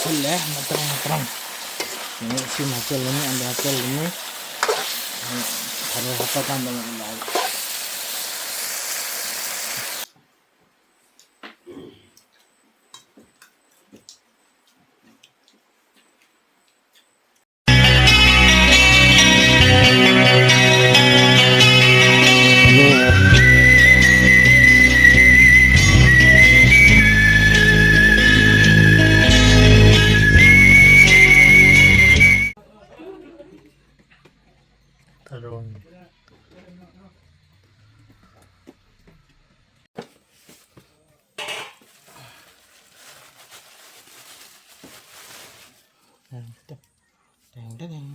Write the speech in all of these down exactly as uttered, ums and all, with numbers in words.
ꯍꯥꯞꯆꯤꯜꯂꯦ, ꯃꯇ꯭ꯔꯪ ꯃꯇ꯭ꯔꯪ꯫ ꯑꯗꯩ ꯏꯁꯤꯡ ꯍꯥꯞꯆꯤꯜꯂꯅꯤ, ꯑꯗ ꯍꯥꯞꯆꯤꯜꯂꯅꯤ꯫ ꯑꯗꯩ ꯊꯔꯣꯏ ꯍꯥꯞꯄ ꯀꯥꯟꯗ ꯑꯃꯨꯛ ꯂꯥꯛꯑꯒꯦ꯫ ꯊꯔꯣꯏ꯫ ꯇꯦꯡ ꯇꯦꯡ꯫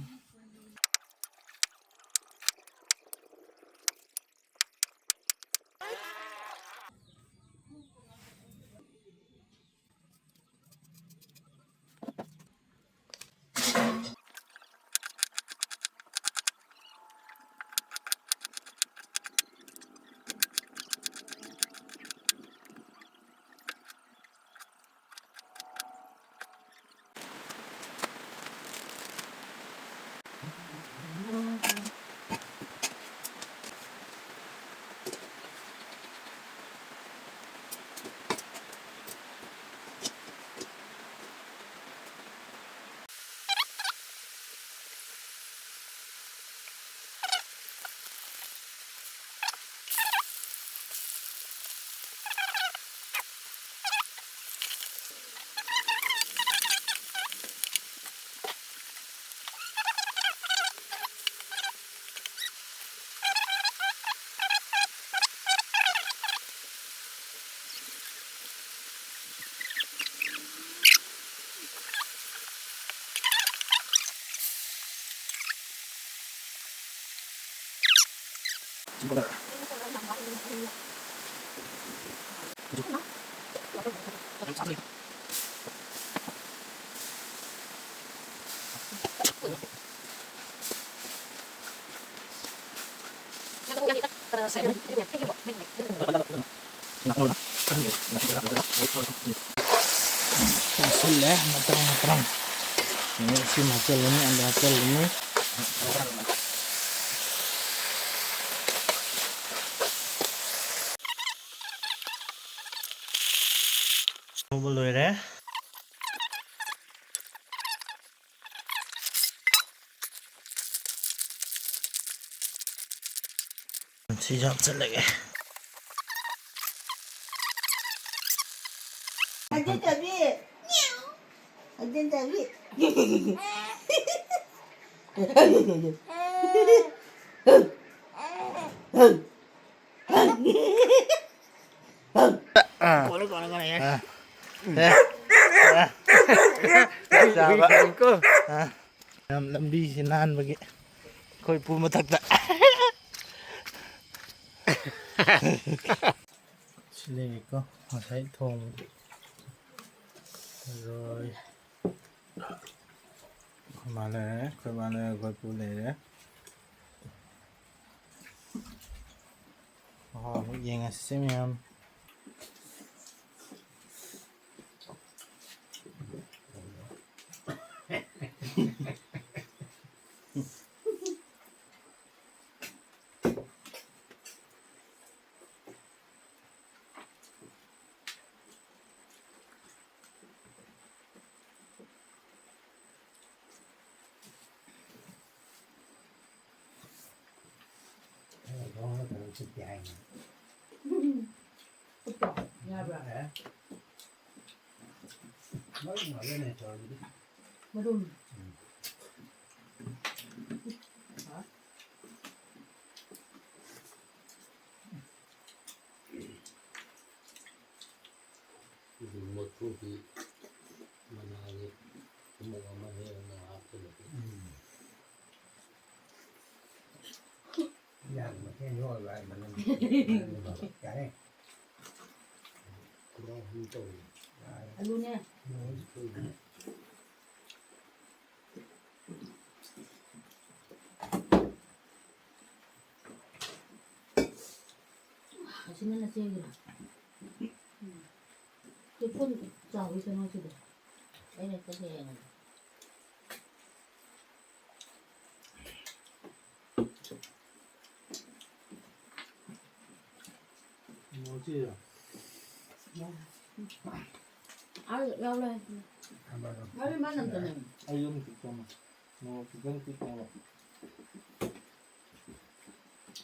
ꯍꯥꯞꯆꯤꯜꯂꯦ, ꯃꯇ꯭ꯔꯪ ꯃꯇ꯭ꯔꯪ꯫ ꯑꯗꯩ ꯏꯁꯤꯡ ꯍꯥꯞꯆꯤꯜꯂꯅꯤ, ꯑꯂꯨ ꯍꯥꯞꯆꯤꯜꯂꯅꯤ꯫ ꯉꯧꯕ ꯂꯣꯏꯔꯦ꯫ ꯁꯤꯁꯨ ꯍꯥꯞꯆꯤꯜꯂꯒꯦ꯫ ꯍꯧꯖꯤꯛꯇꯗꯤ ꯍꯧꯖꯤꯛꯇꯗꯤ ꯑꯥ꯫ ꯀꯣꯟꯅ, ꯀꯣꯟꯅ, ꯀꯣꯟꯅ, ꯌꯥꯔꯦ꯫ ꯑꯥ꯫ ꯑꯦ꯫ ꯑꯥ꯫ ꯆꯥꯕ꯫ ꯀꯣ꯫ ꯑꯥ꯫ ꯌꯥꯝ ꯂꯝꯕꯤꯁꯦ ꯅꯥꯟꯕꯒꯤ ꯑꯩꯈꯣꯏ ꯄꯨ ꯃꯊꯛꯇ꯫ ꯁꯤ ꯂꯩꯔꯦꯀꯣ, ꯉꯁꯥꯏ ꯊꯣꯡꯕꯗꯣ꯫ ꯊꯔꯣꯏ꯫ ꯑꯩꯈꯣꯏ ꯃꯥ ꯂꯩꯔꯦ, ꯑꯩꯈꯣꯏ ꯕꯥ ꯂꯩꯔꯦ, ꯑꯩꯈꯣꯏ ꯄꯨ ꯂꯩꯔꯦ꯫ ꯃꯍꯥꯎ ꯑꯃꯨꯛ ꯌꯦꯡꯉꯁꯤ ꯃꯌꯥꯝ꯫ ꯌꯥꯕ꯭ꯔꯥ? ꯃꯔꯨꯝ ꯉꯥꯛꯇꯅꯦ ꯇꯧꯔꯤꯗꯤ꯫ ꯃꯔꯨꯝ꯫ ꯎꯝ꯫ ꯍꯥ? ꯃꯔꯐꯨꯒꯤ ꯃꯅꯥꯒꯤ ꯈꯨꯃꯨꯛ ꯑꯃ ꯍꯦꯛꯑꯒ ꯍꯥꯞꯆꯤꯜꯂꯗꯤ꯫ ꯎꯝ꯫ ꯌꯥꯝ ꯃꯊꯦꯟ ꯌꯣꯜꯂꯣ ꯍꯥꯏ ꯃꯅꯝ꯫ ꯌꯥꯔꯦ꯫ ꯈꯨꯃꯨꯛ ꯑꯍꯨꯝ ꯇꯧꯏ꯫ ꯌꯥꯔꯦ꯫ ꯑꯂꯨꯅꯦ꯫ ꯎꯝ꯫ ꯑꯁꯤꯅ ꯅꯆꯦꯒꯤꯔꯣ? ꯎꯝ꯫ ꯇꯦꯡꯀꯣꯠ ꯆꯥꯎꯋꯤ ꯀꯩꯅꯣ ꯁꯤꯗꯤ꯫ ꯑꯩꯅ ꯍꯦꯛꯇ ꯍꯦꯛꯑꯦ꯫ ꯃꯣꯔꯣꯛꯁꯤ ꯑꯥ, ꯌꯥꯎꯔꯦ꯫ ꯊꯝꯕꯥꯜꯗꯣ꯫ ꯃꯔꯣꯏ ꯃꯥꯅꯝꯗꯅꯦ꯫ ꯑꯩ ꯌꯨꯝ ꯆꯠꯄ ꯑꯃ꯫ ꯃꯣꯔꯣꯛ ꯈꯤꯇꯪ ꯄꯤꯛꯅꯕ꯫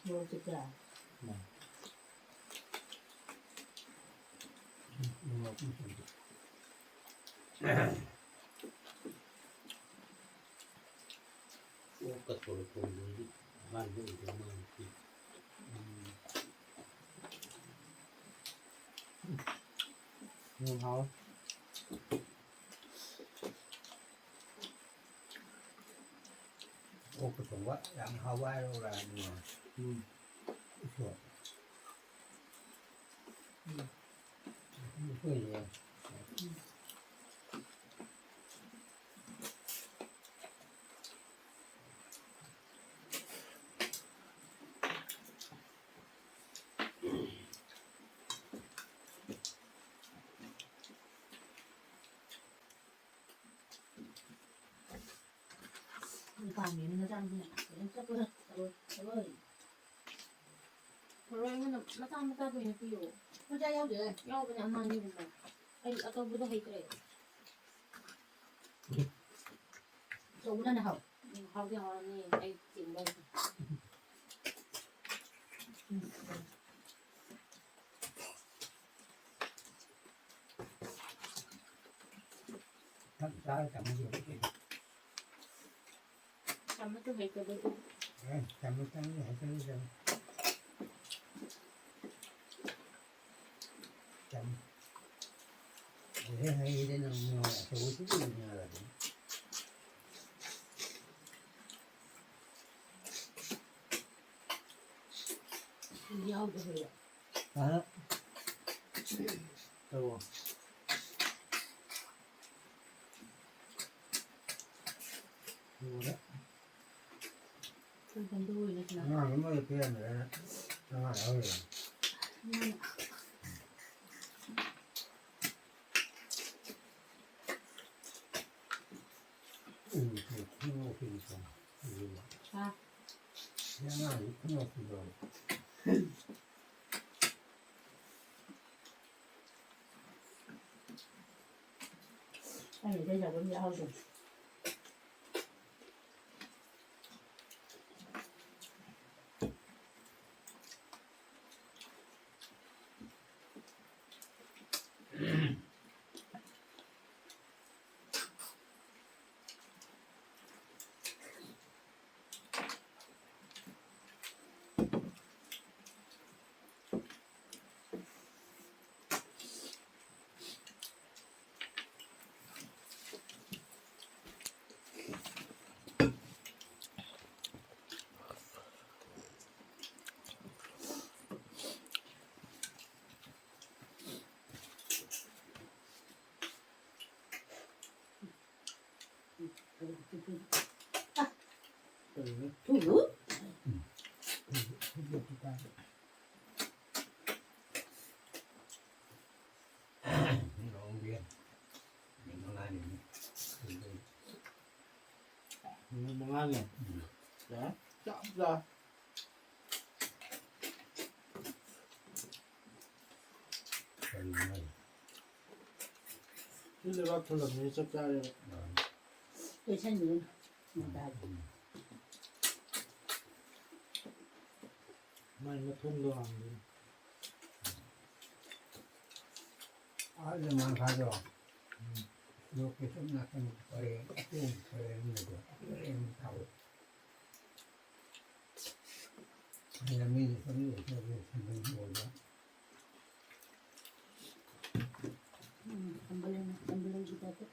ꯃꯣꯔꯣꯛ ꯆꯤꯛꯄ꯭ꯔꯥ? ꯎꯝ꯫ ꯎꯝ, ꯃꯣꯔꯣꯛ ꯄꯤꯛꯅꯕ꯫ ꯑꯣꯛꯀ ꯊꯣꯡꯕꯗꯤ ꯑꯍꯥꯟꯕ ꯑꯣꯏꯗꯧ ꯃꯥꯜꯂꯤ꯫ ꯎꯝ꯫ ꯌꯥꯝ ꯍꯥꯎꯋꯦ꯫ ꯑꯣꯛꯀ ꯊꯣꯡꯕ ꯌꯥꯝ ꯍꯥꯎꯕ ꯍꯥꯏꯔꯛꯎꯔꯥ ꯑꯗꯨꯅ? ꯎꯝ꯫ ꯎꯁꯣꯏ꯫ ꯎꯝ꯫ ꯎꯁꯣꯏꯁꯦ꯫ ꯄꯥꯝꯃꯦꯅ ꯃꯆꯥꯅꯨꯄꯤꯅ ꯀꯩꯅꯣ ꯆꯠꯄꯗ ꯊꯔꯣꯏ, ꯊꯔꯣꯏ꯫ ꯊꯔꯣꯏ ꯑꯃꯅ ꯃꯆꯥ ꯃꯆꯥꯗ ꯑꯣꯏꯅ ꯄꯤꯌꯣ꯫ ꯃꯆꯥ ꯌꯥꯎꯗꯦ꯫ ꯌꯥꯎꯕꯅꯦ ꯑꯃ ꯑꯅꯤꯒꯨꯝꯕ꯫ ꯑꯩ ꯑꯆꯧꯕꯗꯣ ꯍꯩꯇ꯭ꯔꯦ꯫ ꯑꯆꯧꯕꯅ ꯍꯥꯎ꯫ ꯎꯝ, ꯍꯥꯎꯗꯤ ꯍꯥꯎꯔꯝꯅꯤ꯫ ꯑꯩ ꯆꯤꯡꯕ ꯍꯩꯇꯦ꯫ ꯎꯝ꯫ ꯆꯥꯛ ꯆꯥꯔ ꯆꯥꯃꯁ ꯂꯧꯊꯣꯛꯀꯦ꯫ ꯆꯥꯃꯁꯇꯨ ꯍꯩꯇꯕꯒꯤ꯫ ꯑꯦ, ꯆꯥꯃꯁ ꯆꯥꯃꯁ ꯍꯩꯇꯕꯒꯤ ꯆꯥꯃꯁ꯫ ꯆꯥꯃꯁ꯫ ꯑꯗꯨꯗꯩ ꯍꯩꯔꯦ ꯅꯪ ꯅꯣꯏ ꯑꯆꯧꯕꯁꯤꯗꯤ ꯌꯥꯔꯕꯅꯤ꯫ ꯌꯥꯎꯗꯕꯩ꯫ ꯑ꯫ ꯇꯧꯋꯣ꯫ ꯂꯣꯏꯔꯦ꯫ ꯑꯉꯥꯡ ꯑꯃꯒ ꯄꯤꯔꯝꯃꯦ, ꯑꯉꯥꯡ ꯌꯥꯎꯔꯤꯕ꯫ ꯎꯝ꯫ ꯈꯨꯅꯣꯛꯁꯤꯗꯤꯀꯣ꯫ ꯑꯗꯨꯒ ꯍꯥ? ꯁꯤ ꯑꯉꯥꯡꯁꯤ ꯈꯨꯅꯣꯛꯁꯤꯗꯣ꯫ ꯑꯩꯅ ꯏꯁꯩ ꯁꯛꯄ ꯑꯃ ꯌꯥꯎꯗ꯭ꯔꯦ꯫ ꯊꯨꯝ꯫ ꯅꯨꯃꯤꯠ ꯃꯉꯥꯅꯤ꯫ ꯎꯝ꯫ ꯌꯥꯏ꯫ ꯆꯞ ꯆꯥ꯫ ꯀꯔꯤꯅꯣ ꯍꯥꯏꯁꯦ? ꯁꯤ ꯂꯩꯕꯥꯛ ꯊꯜꯂꯝꯃꯤꯅ ꯆꯞ ꯆꯥꯔꯦꯕ꯫ ꯑꯥ꯫ ꯇꯣꯏꯁꯟꯕꯤꯔꯨꯅꯨ꯫ ꯎꯝ꯫ ꯃꯥꯏ ꯃꯊꯨꯝꯗꯣ ꯍꯥꯡꯗꯣꯏꯅꯤ꯫ ꯑꯥ, ꯅꯣꯡꯃꯥꯡꯈꯥꯗꯣ꯫ ꯎꯝ꯫ ꯂꯣꯛꯀꯤ ꯁꯨꯝ ꯅꯥꯀꯟ ꯄꯔꯦꯡ, ꯑꯇꯣꯡ ꯄꯔꯦꯡ ꯑꯃ ꯂꯩꯕꯗꯣ꯫ ꯄꯔꯦꯡ ꯑꯃ ꯊꯥꯎ꯫ ꯑꯩꯅ ꯃꯤꯅ ꯁꯨꯝ ꯂꯩꯇ꯭ꯔꯗꯤ ꯁꯨꯝ ꯑꯣꯏꯕ꯫ ꯎꯝ, ꯀꯝꯕꯂꯦꯟ, ꯀꯝꯕꯂꯦꯟꯒꯤ ꯇꯥꯏꯞꯇ꯫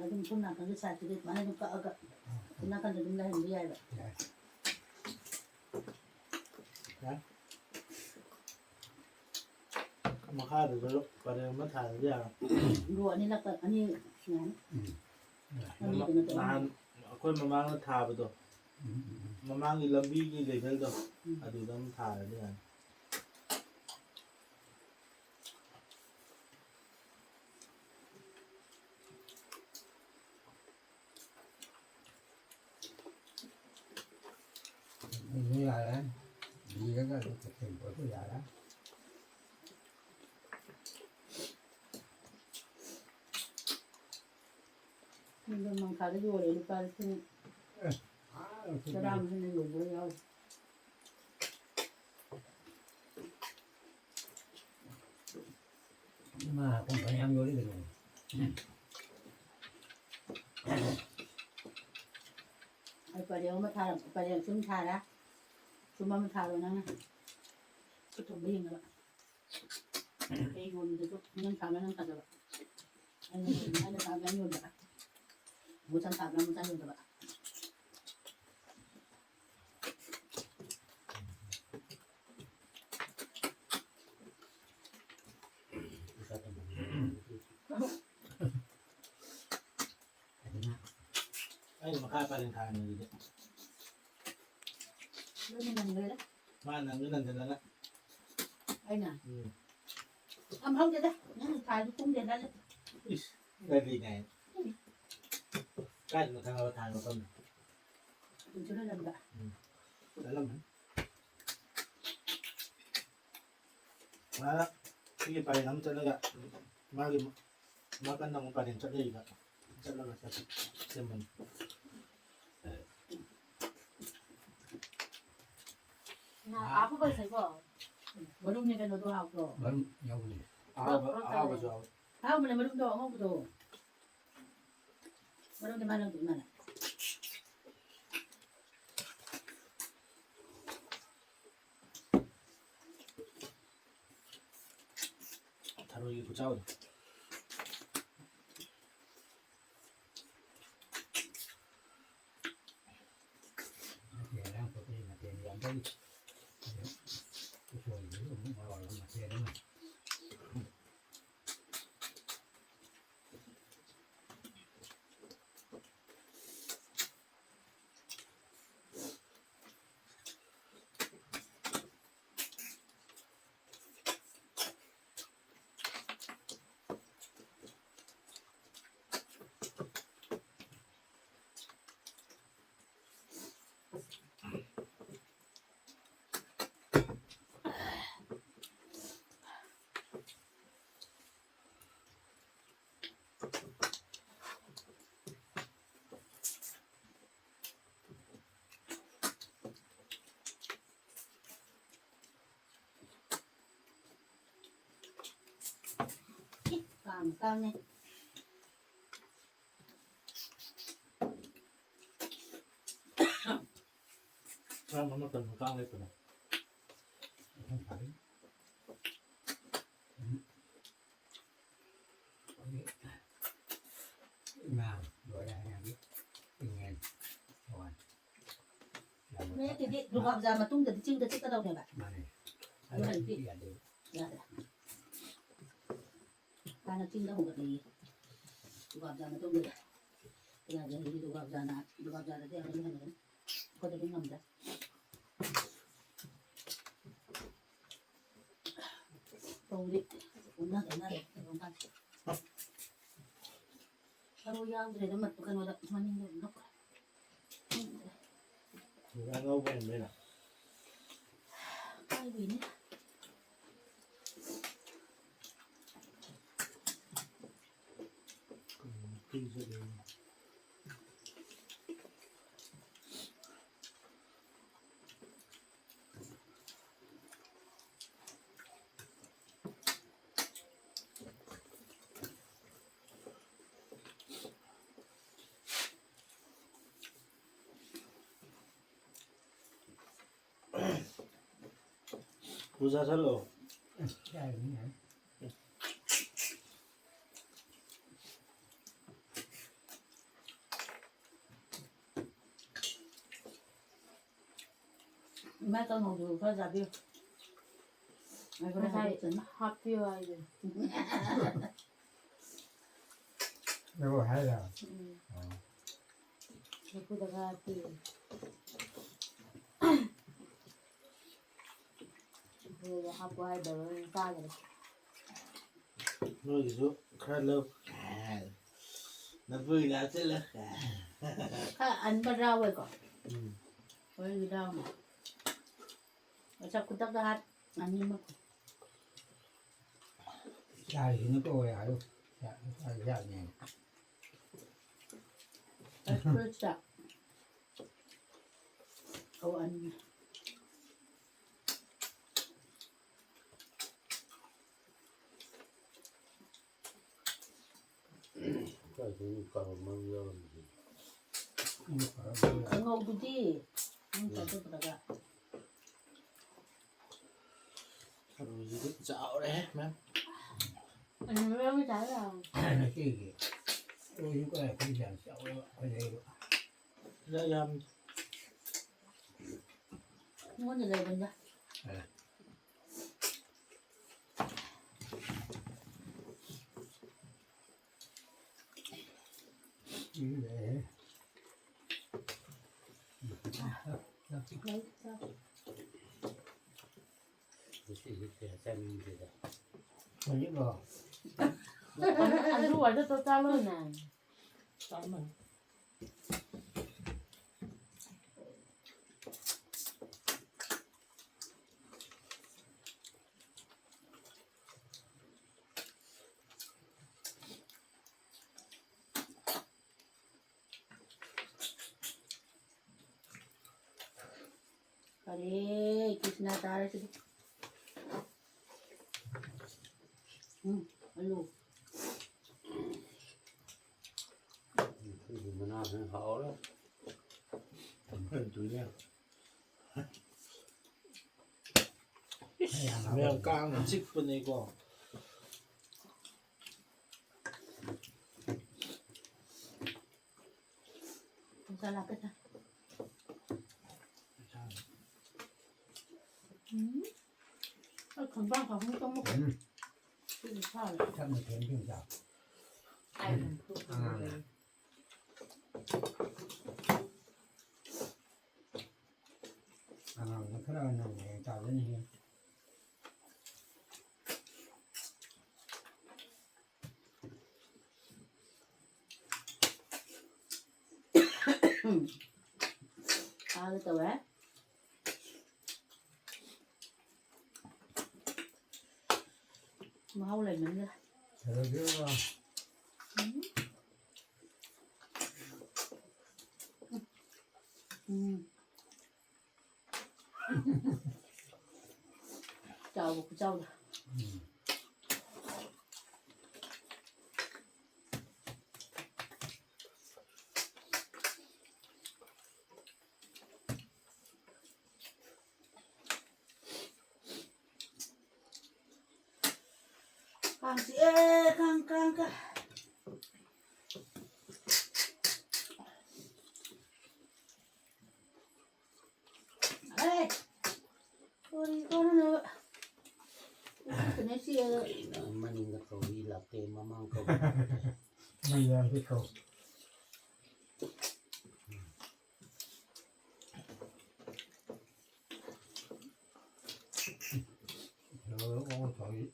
ꯑꯗꯨꯝ ꯁꯣꯝ ꯅꯥꯀꯟꯒꯤ ꯁꯥꯏꯠꯇꯨꯗꯤ ꯑꯗꯨꯃꯥꯏꯅ ꯑꯗꯨꯝ ꯀꯛꯑꯒ ꯑꯥ꯫ ꯁꯣꯝ ꯅꯥꯀꯟꯗ ꯑꯗꯨꯝ ꯂꯩꯍꯟꯕ ꯌꯥꯏꯕ꯫ ꯌꯥꯏ꯫ ꯌꯥꯏ꯫ ꯃꯈꯥꯗꯁꯨ ꯄꯔꯦꯡ ꯑꯃ ꯊꯥꯔꯗꯤ ꯌꯥꯔꯦ꯫ ꯔꯣ ꯑꯅꯤꯂꯛꯇ ꯑꯅꯤ ꯌꯥꯅꯤ꯫ ꯎꯝ꯫ ꯌꯥꯏ꯫ ꯑꯅꯤꯗꯨꯅ ꯇꯣꯛꯑꯣ꯫ ꯅꯍꯥꯟ ꯑꯩꯈꯣꯏ ꯃꯃꯥꯡꯗ ꯊꯥꯕꯗꯣ, ꯎꯝ, ꯎꯝ, ꯎꯝ꯫ ꯃꯃꯥꯡꯒꯤ ꯂꯝꯕꯤꯒꯤ ꯂꯦꯚꯦꯜꯗꯣ, ꯎꯝ꯫ ꯑꯗꯨꯗ ꯑꯃ ꯊꯥꯔꯗꯤ ꯌꯥꯔꯦ꯫ ꯌꯥꯔꯦ꯫ ꯃꯤꯡꯖꯦꯜ ꯃꯪꯈꯥꯗ ꯌꯣꯜꯂꯦ ꯂꯨꯄꯥ ꯂꯤꯁꯤꯡ ꯇꯔꯥ ꯃꯊꯛꯇ ꯌꯣꯟꯕꯒ ꯌꯥꯎꯔꯤ꯫ ꯏꯃꯥ ꯀꯨꯝꯕ ꯌꯥꯝ ꯌꯣꯜꯂꯤ ꯀꯩꯅꯣ꯫ ꯑꯩ ꯄꯔꯦꯡ ꯑꯃ ꯊꯥꯔ-, ꯄꯔꯦꯡ ꯁꯨꯝ ꯊꯥꯔ, ꯁꯨꯝ ꯑꯃ ꯊꯥꯔꯣ ꯅꯪꯅ꯫ ꯈꯨꯠ ꯊꯣꯡꯕ ꯌꯦꯡꯅꯕ꯫ ꯑꯩ ꯌꯣꯟꯕꯗꯁꯨ ꯅꯪ ꯊꯥꯕꯅ ꯅꯪ ꯐꯖꯕ꯫ ꯑꯩꯅ, ꯑꯩꯅ ꯊꯥꯕꯅ ꯑꯩ ꯌꯣꯟꯕ꯫ ꯃꯨꯆꯟ ꯊꯥꯕꯅ ꯃꯨꯆꯟ ꯌꯣꯟꯗꯕ꯫ ꯑꯩꯅ ꯃꯈꯥ ꯄꯔꯦꯡ ꯊꯥꯔꯝꯃꯤꯗꯨꯗꯤ꯫ ꯂꯣꯏꯅ ꯅꯪꯈ꯭ꯔꯦꯗ꯫ ꯃꯥ ꯅꯪꯁꯨ ꯅꯪꯁꯤꯜꯂꯒ꯫ ꯑꯩꯅ? ꯎꯝ꯫ ꯌꯥꯝ ꯍꯧꯗꯦꯗ꯫ ꯅꯪ ꯊꯥꯔꯗꯤ ꯀꯨꯝꯗꯦꯗ꯫ ꯏꯁ, ꯀꯔꯤ ꯀꯥꯏ? ꯀꯥꯏꯗꯅꯣ ꯈꯪꯉꯕ ꯊꯥꯔ ꯃꯐꯝꯗꯣ? ꯑꯗꯨꯝ ꯆꯠꯂ ꯂꯝꯗ꯫ ꯎꯝ꯫ ꯆꯠꯂꯝꯃꯅꯤ꯫ ꯃꯥ ꯁꯤꯒꯤ ꯄꯔꯦꯡ ꯑꯃ ꯆꯠꯂꯒ ꯃꯥꯒꯤ ꯅꯥꯀꯟꯗ ꯑꯃꯨꯛ ꯄꯔꯦꯡ ꯆꯠꯂꯤꯕ꯫ ꯆꯠꯂꯒ ꯆꯠ-, ꯁꯦꯝꯕꯅꯤ꯫ ꯉꯥ ꯑꯍꯥꯎꯕꯁꯦꯀꯣ, ꯃꯔꯨꯝꯅꯦ ꯀꯩꯅꯣꯗꯣ ꯍꯥꯎꯇ꯭ꯔꯣ? ꯃꯔꯨꯝ ꯌꯥꯎꯕꯅꯦ꯫ ꯑꯍꯥꯎꯕ, ꯑꯍꯥꯎꯕꯁꯨ ꯌꯥꯎꯋꯦ꯫ ꯑꯍꯥꯎꯕꯅꯦ ꯃꯔꯨꯝꯗꯣ ꯑꯉꯧꯕꯗꯣ꯫ ꯃꯔꯨꯝꯗꯤ ꯃꯥꯅ ꯂꯧꯗꯣꯏ ꯃꯥꯅ꯫ ꯊꯔꯣꯏꯒꯤ ꯈꯨꯆꯥꯎꯗꯣ꯫ ꯃꯊꯦꯜ ꯌꯥꯝ ꯄꯣꯠꯇꯦ, ꯃꯊꯦꯜ ꯌꯥꯝꯕꯒꯤ꯫ ꯎꯁꯣꯏꯗꯨꯁꯨ ꯑꯃꯨꯛ ꯃꯔꯣꯜ ꯑꯃ ꯃꯊꯦꯜ ꯑꯃ꯫ ꯀꯥꯡꯅꯦ꯫ ꯀꯔꯝꯕ ꯃꯇꯝꯗ ꯀꯥꯡ ꯂꯩꯕꯅꯣ? ꯏꯃꯥ ꯂꯣꯏꯔꯦ ꯍꯥꯏꯔꯗꯤ ꯏꯪꯉꯦꯟ ꯍꯋꯥꯏ꯫ ꯌꯥꯝꯅ ꯅꯣꯏ ꯑꯗꯨꯗꯤ ꯗꯨꯔꯒꯥ ꯄꯨꯖꯥ ꯃꯇꯨꯡꯗꯗꯤ ꯆꯤꯡꯗ ꯆꯠꯀꯗꯧꯅꯦꯕ꯫ ꯃꯥꯅꯦ꯫ ꯑꯗꯨ ꯍꯧꯖꯤꯛꯇꯤ ꯌꯥꯗꯦ꯫ ꯌꯥꯗ꯭ꯔꯦ꯫ ꯍꯥꯟꯅ ꯆꯤꯡꯗ ꯍꯣꯡꯒꯠꯂꯤꯌꯦ꯫ ꯗꯨꯔꯒꯥ ꯄꯨꯖꯥ ꯃꯇꯨꯡꯗꯗꯤ꯫ ꯌꯥꯗ꯭ꯔꯦ ꯍꯧꯖꯤꯛꯇꯤ ꯗꯨꯔꯒꯥ ꯄꯨꯖꯥꯅ, ꯗꯨꯔꯒꯥ ꯄꯨꯖꯥꯗꯗꯤ ꯑꯃꯨꯛ ꯍꯦꯟꯅ ꯑꯩꯈꯣꯏꯗꯗꯤ ꯉꯝꯗ꯭ꯔꯦ꯫ ꯇꯧꯔꯤ꯫ ꯑꯣꯟꯅ ꯇꯩꯅꯔꯦ ꯀꯩꯅꯣꯝ ꯀꯥꯟꯗ꯫ ꯃꯔꯨ ꯌꯥꯎꯗ꯭ꯔꯦꯗ ꯃꯠ-, ꯀꯩꯅꯣꯗ ꯃꯅꯤꯡꯗ ꯑꯗꯨꯝ ꯂꯧꯈ꯭ꯔꯦ꯫ ꯈꯪꯗ꯭ꯔꯦ꯫ ꯑꯉꯧꯕ ꯍꯦꯟꯕꯩꯔꯣ? ꯀꯥꯏꯗꯩꯅꯦ꯫ ꯀꯩꯅꯣ ꯅꯨꯄꯤ ꯆꯠꯂꯦ꯫ ꯄꯨꯖꯥ ꯆꯠꯂꯣ꯫ ꯏꯃꯥ ꯀꯥꯡꯍꯧꯗꯨ ꯈꯔ ꯆꯥꯕꯤꯌꯨ꯫ ꯑꯩ ꯍꯣꯔꯦꯟ ꯉꯁꯥꯏ ꯍꯥꯞꯆꯟꯅꯤ꯫ ꯍꯥꯞꯄꯤꯌꯨ ꯍꯥꯏꯗꯨꯅꯤ꯫ ꯅꯪꯕꯨ ꯍꯥꯏꯔꯣ? ꯎꯝ꯫ ꯑꯣ꯫ ꯂꯐꯨꯗ ꯈꯔ ꯍꯥꯞꯄꯤꯌꯨ꯫ ꯂꯐꯨꯗ ꯍꯥꯞꯄꯨ ꯍꯥꯏꯗꯕ ꯑꯣꯏꯅ ꯆꯥꯗ꯭ꯔꯦ꯫ ꯅꯣꯏꯒꯤꯁꯨ ꯈꯔ ꯂꯧ꯫ ꯅꯐꯨꯒꯤꯗ ꯍꯥꯞꯆꯤꯜꯂꯣ꯫ ꯈꯔ ꯑꯟꯕ ꯌꯥꯎꯋꯦꯀꯣ꯫ ꯎꯝ꯫ ꯍꯣꯏꯒꯤ ꯌꯥꯎꯅ꯫ ꯑꯆꯥ ꯈꯨꯗꯛꯇ ꯍꯥꯞ ꯑꯅꯤꯃꯛ꯫ ꯆꯥꯔꯤꯁꯤꯅ ꯀꯧꯋꯦ ꯍꯥꯏꯌꯨ꯫ ꯆꯥ-, ꯆꯥꯔꯤ ꯆꯥꯔꯤꯅꯦꯅ꯫ ꯑꯁ ꯐ꯭ꯔꯨꯠꯁꯇ꯫ ꯑꯧ ꯑꯅꯤ꯫ ꯀꯥꯡꯉꯧꯗꯨꯗꯤ ꯅꯪ ꯆꯥꯊꯣꯛꯄꯗꯒ꯫ ꯊꯔꯣꯏꯁꯤꯗꯤ ꯆꯥꯎꯔꯦꯍꯦ, ꯃꯌꯥꯝ꯫ ꯎꯝ, ꯃꯌꯥꯝ ꯆꯥ ꯌꯥꯔꯦ꯫ ꯉꯁꯤꯒꯤ ꯊꯔꯣꯏꯁꯨ ꯀꯌꯥ ꯑꯩꯈꯣꯏ ꯌꯥꯝ ꯆꯥꯎꯋꯦꯕ, ꯑꯩꯈꯣꯏ ꯂꯩꯕ꯫ ꯌꯥ-, ꯌꯥꯝ꯫ ꯑꯩꯉꯣꯟꯗ ꯂꯩꯕꯅꯤꯗ꯫ ꯑꯦ꯫ ꯎꯝ, ꯂꯩꯌꯦ꯫ ꯉꯁꯤꯗꯤ ꯀꯌꯥ ꯆꯥꯅꯤꯡꯗꯦꯗ꯫ ꯍꯧꯖꯤꯛꯂꯣ? ꯑꯗꯨ ꯑꯣꯏꯔꯗꯤ ꯇꯣ ꯆꯥꯂꯣꯅꯦ꯫ ꯆꯥꯃꯟ꯫ ꯍꯔꯦ ꯀ꯭ꯔꯤꯁꯅ ꯇꯥꯔꯁꯤꯗꯤ꯫ ꯎꯝ, ꯑꯂꯨ꯫ ꯑꯗꯨ ꯃꯅꯥꯁꯤꯅ ꯍꯥꯎꯔꯦ꯫ ꯏꯁ, ꯃꯌꯥꯝ ꯀꯥꯡꯅ ꯆꯤꯛꯄꯅꯦꯀꯣ꯫ ꯄꯩꯁꯥ ꯂꯥꯛꯀꯦ ꯁꯦ꯫ ꯎꯝ꯫ ꯑꯩ ꯈꯪꯕ꯭ꯔꯥ ꯈꯪꯕ꯭ꯔꯥ ꯇꯧꯃꯨꯛ꯫ ꯎꯝ꯫ ꯁꯤꯗꯤ ꯁꯥꯔꯦ꯫ ꯁꯝꯅ ꯊꯦꯡ ꯊꯦꯡ ꯆꯥꯎ꯫ ꯑꯩ ꯑꯗꯨꯝ ꯇꯨꯝ ꯑꯥ꯫ ꯂꯩ꯫ ꯑꯉꯥꯡꯗ ꯈꯔ ꯅꯧꯔꯤꯉꯩ ꯇꯥꯗꯣꯏꯅꯤꯍꯦ꯫ ꯐꯥꯒꯦ ꯇꯧꯋꯦ꯫ ꯃꯍꯥꯎ ꯂꯩꯃꯟꯈ꯭ꯔꯦ꯫ ꯐꯖꯗ꯭ꯔꯣ? ꯎꯝ꯫ ꯎꯝ꯫ ꯆꯥꯎꯕ ꯈꯨꯆꯥꯎꯗꯣ꯫ ꯎꯝ꯫ ꯀꯥꯡ ꯆꯤꯛꯑꯦ, ꯀꯥꯡ, ꯀꯥꯡ, ꯀꯥꯡ꯫ ꯑꯦ, ꯀꯔꯤ ꯀꯥꯟꯅꯅꯕ? ꯀꯩꯅꯣ ꯆꯤꯛꯑꯒ꯫ ꯀꯩꯅꯣ ꯃꯅꯤꯡꯗ ꯀꯧꯏ ꯂꯥꯛꯇꯦ, ꯃꯃꯥꯡ ꯀꯧꯏ ꯂꯥꯛꯇꯦ꯫ ꯃꯌꯥꯏꯗ ꯀꯧ꯫ ꯊꯔꯣꯏ ꯑꯣꯛ ꯊꯣꯡꯉꯤ꯫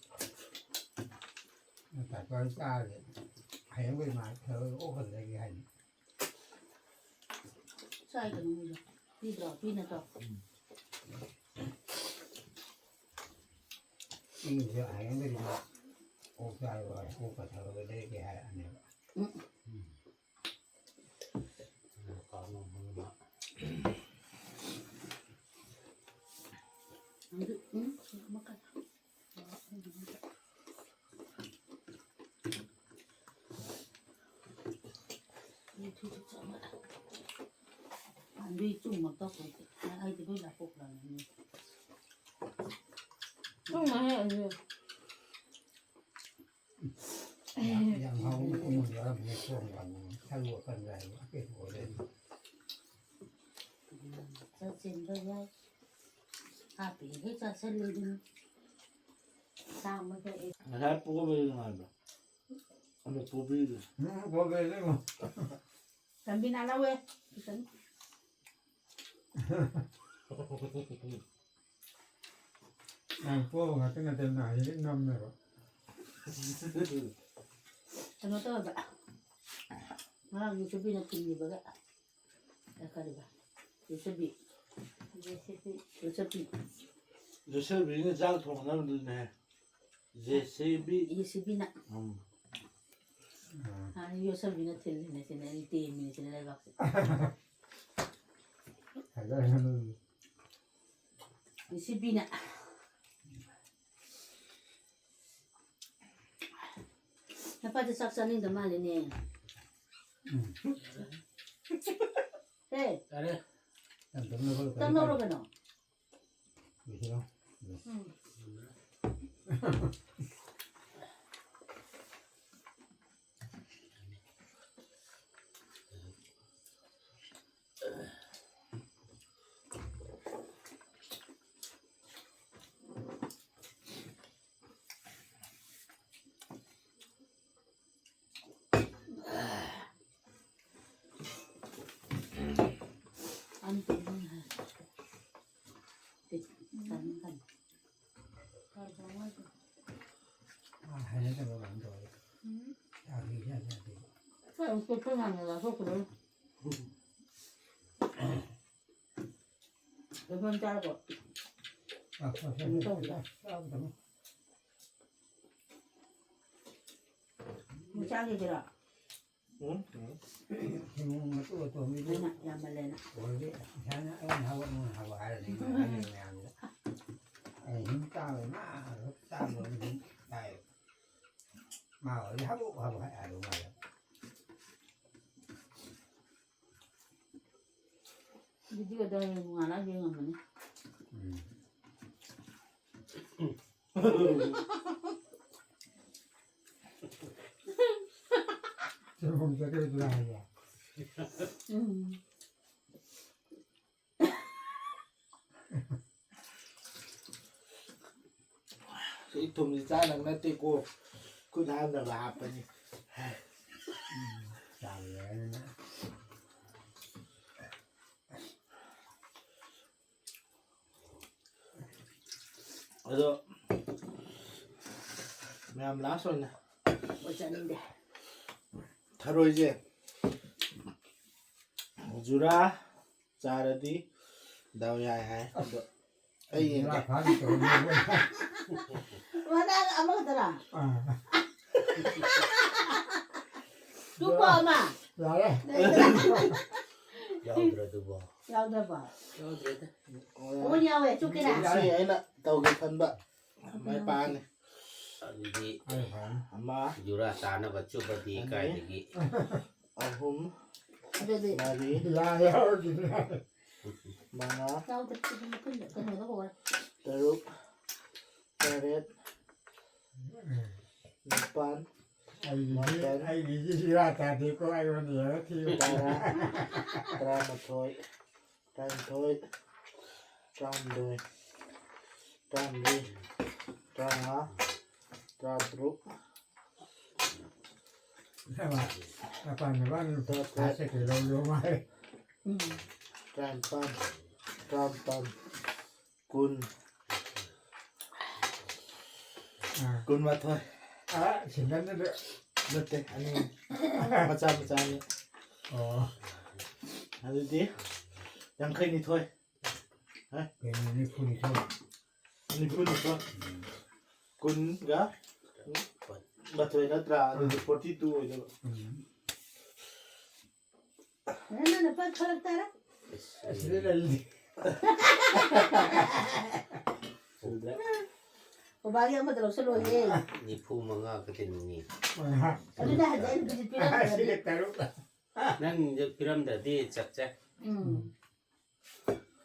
ꯇꯥꯏꯄꯔ ꯆꯥꯔꯗꯤ ꯍꯌꯦꯡꯈꯩ ꯃꯥ ꯊꯔꯣꯏ ꯑꯣꯛ ꯍꯜꯂꯒꯦ ꯍꯥꯏꯅꯤ꯫ ꯆꯥꯏ ꯀꯩꯅꯣ ꯃꯣꯏꯁꯨ꯫ ꯄꯤꯗ꯭ꯔꯣ? ꯄꯤ ꯅꯠꯇ꯭ꯔꯣ? ꯎꯝ꯫ ꯏꯁꯨ ꯍꯌꯦꯡꯈꯩ ꯃꯥ ꯑꯣꯛ ꯆꯥꯔꯨꯔꯣꯏ, ꯑꯣꯛꯀ ꯊꯔꯣꯏꯒ ꯂꯩꯔꯒꯦ ꯍꯥꯏꯔꯛꯑꯅꯦꯕ꯫ ꯎꯝ꯫ ꯎꯝ꯫ ꯑꯗꯨꯏ ꯆꯨꯝꯃꯛꯇ ꯑꯩꯈꯣꯏꯗꯤ ꯑꯩꯗꯤ ꯂꯣꯏ ꯂꯥꯞꯊꯣꯛꯈ꯭ꯔꯕꯅꯤ꯫ ꯆꯨꯝꯃꯦ ꯑꯗꯨ꯫ ꯌꯥꯝ, ꯌꯥꯝ ꯍꯥꯎꯕ ꯃꯈꯣꯡ ꯑꯃ ꯌꯥꯎꯔꯝꯃꯦ, ꯊꯣꯡ ꯀꯥꯟꯗ ꯁꯔꯨ ꯑꯀꯟꯕ ꯍꯥꯏꯕ ꯑꯄꯦꯠꯄ ꯑꯣꯏꯔꯦ꯫ ꯆꯠꯁꯤꯟꯕ ꯌꯥꯏ꯫ ꯍꯥꯞꯄꯤꯈꯩ ꯆꯥꯁꯤꯜꯂꯤꯗꯨꯅꯤ꯫ ꯇꯥꯡꯕ ꯊꯛꯑꯦ꯫ ꯉꯁꯥꯏ ꯄꯣꯕꯗꯤ ꯅꯨꯡꯉꯥꯏꯕ꯭ꯔꯣ? ꯑꯗꯣ ꯄꯣꯕꯤꯗꯨ꯫ ꯎꯝ, ꯄꯣꯕꯤꯗꯨ꯫ ꯆꯟꯕꯤꯅ ꯂꯧꯋꯦ꯫ ꯈꯤꯇꯪ꯫ ꯅꯪ ꯄꯣꯕ ꯉꯥꯛꯇ ꯅꯠꯇꯦ, ꯅꯥꯏꯗꯤ ꯅꯝꯃꯦꯕ꯫ ꯀꯩꯅꯣ ꯇꯧꯋꯦꯕ꯫ ꯉꯔꯥꯡ ꯌꯨꯁꯨꯕꯤꯅ ꯊꯤꯟꯈꯤꯕꯒ꯫ ꯑꯦ, ꯀꯔꯤꯕ? ꯌꯨꯁꯨꯕꯤ꯫ ꯌꯨꯁꯨꯕꯤ꯫ ꯌꯨꯁꯨꯕꯤꯅ ꯆꯥꯛ ꯊꯣꯡꯅꯕꯗꯨꯅꯦ꯫ J C B. ꯌꯨꯁꯨꯕꯤꯅ꯫ ꯎꯝ꯫ ꯎꯝ꯫ ꯍꯥꯟꯅ ꯌꯣꯠꯁꯕꯤꯅ ꯊꯤꯜꯂꯤꯅꯦ ꯁꯤꯅꯦ, ꯑꯩ ꯇꯦꯝꯃꯤꯅꯦ ꯁꯤꯅꯦ ꯂꯩꯕꯥꯛꯁꯦ꯫ ꯐꯖꯔꯦ꯫ ꯖꯦ ꯁꯤ ꯕꯤꯅ꯫ ꯅꯄꯥꯗꯤ ꯆꯥꯛ ꯆꯥꯅꯤꯡꯗ ꯃꯥꯜꯂꯦꯅꯦ꯫ ꯎꯝ꯫ ꯍꯦ꯫ ꯌꯥꯔꯦ꯫ ꯌꯥꯝ ꯇꯞꯅ ꯇꯞꯅꯧꯔꯣ ꯀꯩꯅꯣ꯫ ꯂꯣꯏꯁꯤꯜꯂꯣ꯫ ꯎꯝ꯫ ꯆꯝꯐꯨꯠꯇꯣ ꯌꯥꯝꯅ ꯆꯥꯊꯣꯛꯈꯤꯕꯩ꯫ ꯂꯣꯏꯐꯝ ꯆꯥꯔꯕꯣ? ꯆꯥꯛ ꯆꯥꯊꯣꯛ-, ꯀꯩꯅꯣ ꯇꯧꯕꯗ꯫ ꯆꯥꯕꯗ꯫ ꯃꯆꯥꯒꯤꯗꯨꯔꯣ? ꯎꯝ, ꯎꯝ꯫ ꯁꯤꯃꯨꯛ ꯃꯇꯨ ꯑꯇꯣꯝꯕꯤꯗꯨ ꯑꯩꯅ ꯌꯥꯝꯃꯜꯂꯦꯅ꯫ ꯑꯣꯏꯔꯗꯤ ꯏꯁꯥꯅ ꯑꯩꯅ ꯍꯥꯞꯄꯣ, ꯅꯉꯣꯟꯗ ꯍꯥꯞꯄꯣ ꯍꯥꯏꯔꯅꯤ ꯍꯥꯏꯔꯤꯕ ꯃꯌꯥꯝꯗꯨꯗ꯫ ꯑꯩ ꯁꯨꯝ ꯆꯥꯕ ꯃꯥ ꯆꯥꯕ ꯑꯗꯨꯝ ꯆꯥꯏ꯫ ꯃꯥ ꯑꯣꯏꯔꯗꯤ ꯍꯥꯞꯄꯨ ꯍꯥꯞꯄꯨ ꯍꯥꯏ ꯍꯥꯏꯕ ꯃꯥꯜꯂꯦ꯫ ꯚꯤꯗꯤꯑꯣꯗꯣ ꯍꯌꯦꯡ ꯅꯣꯡꯉꯥꯜꯂꯒ ꯌꯦꯡꯉꯝꯃꯅꯤ꯫ ꯎꯝ꯫ ꯆꯦꯡꯒꯨꯝ ꯆꯠꯈꯤꯕꯗꯨꯔꯥ ꯍꯥꯏꯁꯦ? ꯎꯝ꯫ ꯁꯤ ꯊꯨꯝꯁꯤ ꯆꯥꯅꯕ ꯅꯠꯇꯦꯀꯣ, ꯈꯨꯠ ꯍꯥꯝꯅꯕ ꯍꯥꯞꯄꯅꯤ꯫ ꯎꯝ, ꯆꯥꯕ ꯌꯥꯏꯅ꯫ ꯑꯗꯣ ꯃꯌꯥꯝ ꯂꯥꯁ ꯑꯣꯏꯅ ꯍꯣꯏ, ꯆꯥꯅꯤꯡꯗꯦ꯫ ꯊꯔꯣꯏꯁꯦ ꯖꯨꯔꯥ ꯆꯥꯔꯗꯤ ꯗꯥꯎ ꯌꯥꯏ ꯍꯥꯏ꯫ ꯑꯗꯣ ꯑꯩ ꯌꯦꯡꯒꯦ꯫ ꯖꯨꯔꯥ ꯐꯥꯕꯤ ꯇꯧꯔꯤ꯫ ꯃꯅꯥ ꯑꯃꯈꯛꯇꯔꯥ? ꯑꯥ꯫ ꯇꯨꯝꯕ ꯑꯃ꯫ ꯌꯥꯔꯦ꯫ ꯌꯥꯎꯗ꯭ꯔꯗꯨꯕꯣ? ꯌꯥꯎꯗ꯭ꯔꯕꯣ? ꯌꯥꯎꯗ꯭ꯔꯦꯗ꯫ ꯑꯣ, ꯌꯥꯎꯋꯦ, ꯆꯨꯞꯀꯦꯔꯥ? ꯁꯤ ꯑꯩꯅ ꯇꯧꯒꯦ ꯈꯟꯕ ꯃꯥꯏꯄꯥꯅꯤ꯫ ꯑꯗꯨꯗꯤ ꯑꯩ ꯐꯔꯦ꯫ ꯑꯃ, ꯖꯨꯔꯥ ꯆꯥꯅꯕ ꯆꯨꯞꯄꯗꯤ ꯑꯅꯤ, ꯀꯥꯏꯗꯒꯤ? ꯑꯍꯨꯝ, ꯑꯗꯨꯗꯤ ꯃꯔꯤ, ꯌꯥ ꯌꯥꯎꯔꯗꯤ ꯌꯥꯔꯦ꯫ ꯃꯉꯥ, ꯌꯥꯎꯗ꯭ꯔꯦ, ꯑꯗꯨ ꯃꯊꯪꯗ ꯀꯩꯅꯣꯗ ꯍꯧꯔꯦ꯫ ꯇꯔꯨꯛ, ꯇꯔꯦꯠ, ꯅꯤꯄꯥꯟ, ꯑꯩꯒꯤꯗꯤ, ꯃꯥꯄꯟ, ꯑꯩꯒꯤꯗꯤ ꯁꯤꯔꯥ ꯇꯥꯗꯦꯀꯣ, ꯑꯩꯉꯣꯟꯗ ꯌꯦꯡꯉ ꯊꯤꯌꯨ꯫ ꯇꯔꯥ, ꯇꯔꯥꯃꯥꯊꯣꯏ, ꯇꯔꯥꯅꯤꯊꯣꯏ, ꯇꯔꯥꯍꯨꯝꯗꯣꯏ, ꯇꯔꯥꯃꯔꯤ, ꯇꯔꯥꯃꯉꯥ, ꯇꯔꯥꯇꯔꯨꯛ, ꯅꯄꯥꯟ ꯅꯄꯥꯟ ꯇꯔꯥꯇꯔꯦꯠ, ꯁꯦꯀꯦꯟ ꯂꯧꯗꯧ ꯃꯥꯜꯂꯦ꯫ ꯎꯝ꯫ ꯇꯔꯥꯅꯤꯄꯥꯟ, ꯇꯔꯥꯃꯥꯄꯟ, ꯀꯨꯟ꯫ ꯑꯥ꯫ ꯀꯨꯟꯃꯥꯊꯣꯏ꯫ ꯑꯥ, ꯁꯤꯡꯒꯜꯗꯨꯗ꯫ ꯅꯠꯇꯦ, ꯑꯅꯤ, ꯃꯆꯥ ꯃꯆꯥ ꯑꯅꯤ꯫ ꯑꯣ꯫ ꯑꯗꯨꯗꯤ ꯌꯥꯡꯈꯩ ꯅꯤꯊꯣꯏ꯫ ꯀꯩꯅꯣ, ꯅꯤꯐꯨ ꯅꯤꯊꯣꯏ? ꯅꯤꯐꯨ ꯅꯤꯊꯣꯏ꯫ ꯎꯝ꯫ ꯀꯨꯟꯒ ꯃꯥꯊꯣꯏ ꯅꯠꯇ꯭ꯔꯥ? ꯑꯗꯨꯗꯤ ꯎꯝ꯫ Forty two ꯑꯣꯏꯗꯣꯏꯕ꯫ ꯎꯝ꯫ ꯅꯪꯅ ꯂꯨꯄꯥ ꯈꯔ ꯇꯥꯔꯦ꯫ ꯑꯁ, ꯑꯁꯤꯗ ꯂꯩꯔꯤ꯫ ꯁꯨꯗ꯭ꯔꯦ꯫ ꯕꯕꯥꯒꯤ ꯑꯃꯗ ꯂꯧꯁꯜꯂꯣꯏꯌꯦ꯫ ꯅꯤꯐꯨ ꯃꯉꯥ ꯈꯛꯇꯅꯤꯅꯦ꯫ ꯃꯉꯥ꯫ ꯑꯗꯨꯅ ꯍꯧꯖꯤꯛ ꯑꯩꯅ ꯕꯤꯖꯤꯠ ꯄꯤꯔꯝꯗ꯭ꯔꯗꯤ꯫ ꯑꯁꯤꯒ ꯇꯔꯨꯛ꯫ ꯅꯪ ꯄꯤꯔꯝꯗ꯭ꯔꯗꯤ ꯆꯞ ꯆꯥꯏ꯫ ꯎꯝ꯫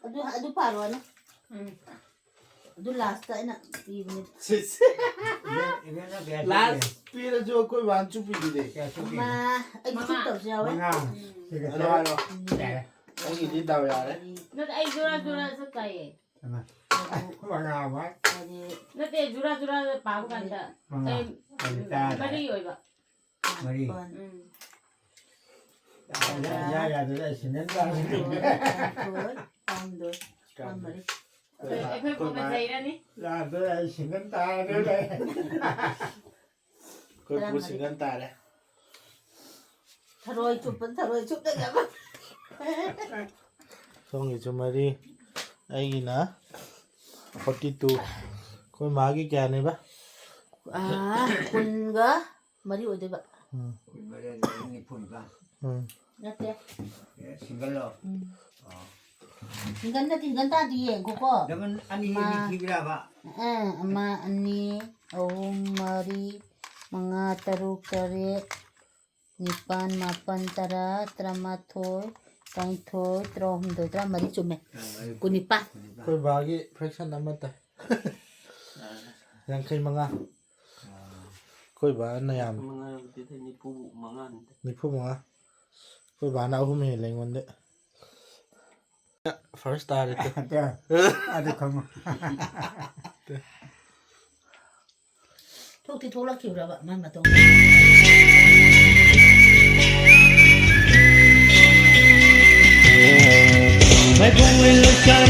ꯑꯗꯨ, ꯑꯗꯨ ꯄꯥꯔꯣꯅꯦ꯫ ꯎꯝ꯫ ꯑꯗꯨ last ꯑꯩꯅ ꯄꯤꯕꯅꯦ꯫ ꯁꯤꯁ꯫ ꯏꯕꯦꯟ-, ꯏꯕꯦꯟꯅ ꯀꯌꯥ ꯂꯥꯁ ꯆꯨꯞꯄꯤ? ꯄꯤꯔꯁꯨ ꯑꯩꯈꯣꯏ ꯕꯥꯅ ꯆꯨꯞꯄꯤꯗꯨꯗꯤ꯫ ꯀꯌꯥ ꯆꯨꯞꯄꯤ? ꯃꯥ, ꯑꯩꯗꯤ ꯃꯉꯥ꯫ ꯆꯨꯞꯇꯕꯁꯨ ꯌꯥꯎꯋꯦ꯫ ꯃꯉꯥ꯫ ꯎꯝ꯫ ꯁꯤꯒ ꯑꯗꯣ ꯍꯥꯏꯔꯣ꯫ ꯌꯥꯔꯦ꯫ ꯑꯩꯒꯤꯗꯤ ꯗꯥꯎ ꯌꯥꯔꯦ꯫ ꯅꯠꯇꯦ, ꯑꯩ ꯖꯨꯔꯥ ꯖꯨꯔꯥ ꯆꯠꯇꯥꯏꯌꯦ꯫ ꯃꯉꯥ꯫ ꯃꯉꯥ ꯑꯃ꯫ ꯍꯥꯏꯗꯤ ꯅꯠꯇꯦ, ꯖꯨꯔꯥ ꯖꯨꯔꯥ ꯄꯥꯕ ꯀꯥꯟꯗ ꯃꯉꯥ꯫ ꯑꯩ ꯑꯗꯨ ꯇꯔꯥ ꯇꯥꯔꯦ꯫ ꯃꯔꯤ ꯑꯣꯏꯕ꯫ ꯃꯔꯤ꯫ ꯃꯥꯄꯟ꯫ ꯎꯝ꯫ ꯌꯥ-, ꯌꯥ-, ꯌꯥꯗ꯭ꯔꯦ, ꯑꯩ ꯁꯤꯡꯒꯜ ꯇꯥꯔꯦ꯫ ꯇꯔꯥꯅꯤꯊꯣꯏ, ꯇꯔꯥꯍꯨꯝꯗꯣꯏ, ꯇꯔꯥꯃꯔꯤ꯫ ꯑꯩꯈꯣꯏ ꯄꯣꯛꯄ ꯆꯩꯔꯅꯤ꯫ ꯌꯥꯗ꯭ꯔꯦ, ꯑꯩ ꯁꯤꯡꯒꯜ ꯇꯥꯔꯦ꯫ ꯑꯩꯈꯣꯏ ꯄꯨ ꯇꯔꯥꯃꯔꯤ꯫ ꯁꯤꯡꯒꯜ ꯇꯥꯔꯦ꯫ ꯊꯔꯣꯏ ꯆꯨꯞꯄ, ꯊꯔꯣꯏ ꯆꯨꯞꯅꯕ꯫ ꯁꯣꯝꯒꯤꯁꯨ ꯃꯔꯤ, ꯑꯩꯒꯤꯅ forty two꯫ ꯑꯩꯈꯣꯏ ꯃꯥꯒꯤ ꯀꯌꯥꯅꯦꯕ? ꯑꯥ, ꯀꯨꯟꯒ ꯃꯔꯤ ꯑꯣꯏꯗꯣꯏꯕ꯫ ꯎꯝ꯫ ꯀꯨꯟꯃꯔꯤ ꯑꯗꯨꯗꯤ ꯅꯤꯐꯨ ꯅꯤꯄꯥꯟ꯫ ꯎꯝ꯫ ꯅꯠꯇꯦ꯫ ꯑꯦ, ꯁꯤꯡꯒꯜꯂꯣ? ꯎꯝ꯫ ꯑꯣ꯫ ꯁꯤꯡꯒꯜ ꯅꯠꯇꯦ, ꯁꯤꯡꯒꯜ ꯇꯥꯗꯤꯌꯦ, ꯉꯥꯏꯈꯣꯀꯣ꯫ ꯗꯕꯜ ꯑꯅꯤ ꯑꯅꯤ ꯃꯥ-, ꯊꯤꯕ꯭ꯔꯥꯕ? ꯑ, ꯑꯃ, ꯑꯅꯤ, ꯑꯍꯨꯝ, ꯃꯔꯤ, ꯃꯉꯥ, ꯇꯔꯨꯛ, ꯇꯔꯦꯠ, ꯅꯤꯄꯥꯟ, ꯃꯥꯄꯟ, ꯇꯔꯥ, ꯇꯔꯥꯃꯥꯊꯣꯏ, ꯇꯔꯥꯅꯤꯊꯣꯏ, ꯇꯔꯥꯍꯨꯝꯗꯣꯏ, ꯇꯔꯥꯃꯔꯤ ꯆꯨꯝꯃꯦ꯫ ꯇꯔꯥꯃꯔꯤ꯫ ꯀꯨꯟꯅꯤꯄꯥꯟ꯫ ꯀꯨꯟꯅꯤꯄꯥꯟ꯫ ꯑꯩꯈꯣꯏ ꯕꯥꯒꯤ fraction ꯑꯃꯠꯇ꯫ ꯑꯥ꯫ ꯌꯥꯡꯈꯩ ꯃꯉꯥ꯫ ꯑꯥ꯫ ꯑꯩꯈꯣꯏ ꯕꯥꯅ ꯌꯥꯝꯃꯤ꯫ ꯌꯥꯡꯈꯩ ꯃꯉꯥ ꯅꯠꯇꯦ, ꯅꯤꯐꯨ ꯃꯉꯥꯅꯤ꯫ ꯅꯤꯐꯨ ꯃꯉꯥ꯫ ꯑꯩꯈꯣꯏ ꯕꯥꯅ ꯑꯍꯨꯝ ꯍꯦꯜꯂꯦ ꯑꯩꯉꯣꯟꯗ꯫ First ꯇꯥꯔꯦ ꯇꯨ꯫ ꯑꯗꯨ, ꯑꯗꯨ ꯈꯪꯉꯨ꯫ ꯊꯣꯛꯇꯤ ꯊꯣꯛꯂꯛꯈꯤꯕ꯭ꯔꯕ ꯃꯥꯏ ꯃꯇꯧ? ꯃꯥꯏꯕꯣꯡ ꯂꯩꯀꯥꯏ